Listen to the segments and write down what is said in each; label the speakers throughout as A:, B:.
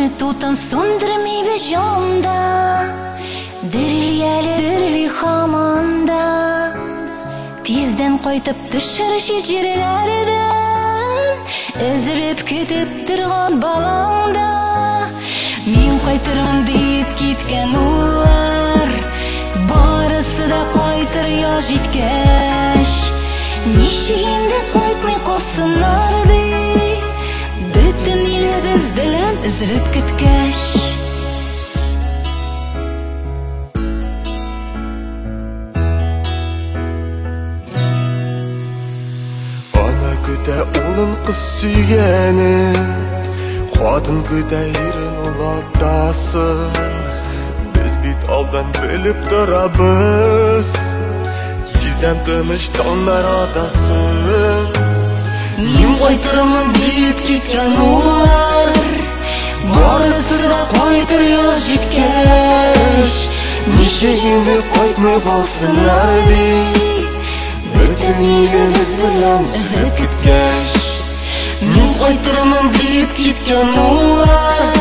A: Өмет утын сүндермибез җанда, Дерели әле, дерели һаман да. Тиздән кайтып төшер чит җирләрдән, Өзелеп көтеп торган балаң да. Мин кайтырмын дип киткән уллар, Барысы да кайтыр яз җиткәч. Ничек инде кайтмый калсыннар ди, Бөтен илебез белән өзелеп көткәч.
B: Ана көтә улын, кыз сөйгәнен, Хатын көтә ирен, ул атасын. Без бит алдан белеп торабыз, Тиздән тыныч таңнар атасын.
A: Мин кайтырмын дип киткән уллар, Барысы да кайтыр яз җиткәч.
B: Ничек инде кайтмый калсыннар ди, Бөтен илебез белән өзелеп киткәч.
A: Мин кайтырмын дип киткән уллар,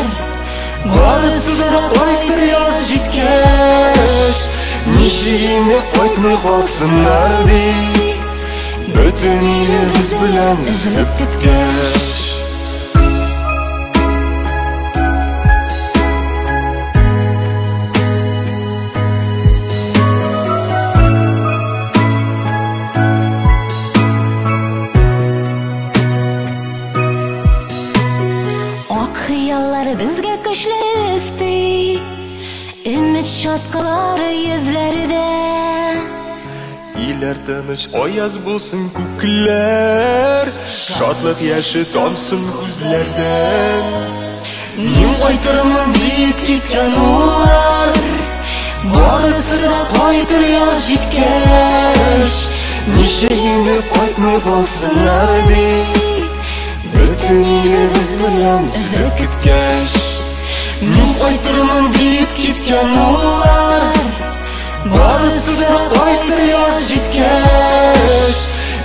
A: Барысы да кайтыр яз җиткәч.
B: Ничек инде кайтмый калсыннар ди, Бөтен илебез белән өзелеп киткәч.
A: Ак хыяллар безгә көчле өсти, Өмет чаткылары йөзләрдә.
B: Илләр тыныч, аяз булсын күкләр, Шатлык яше тамсын күзләрдән.
A: Мин кайтырмын дип киткән уллар, Барысы да кайтыр яз җиткәч.
B: Ничек инде кайтмый калсыннар ди, Бөтен илебез белән өзелеп киткәч.
A: Мин кайтырмын дип киткән уллар, Барысы да кайтыр яз җиткәч.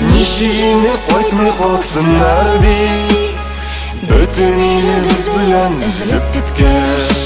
B: Ничек инде кайтмый калсыннар ди, Бөтен илебез белән өзелеп киткәч.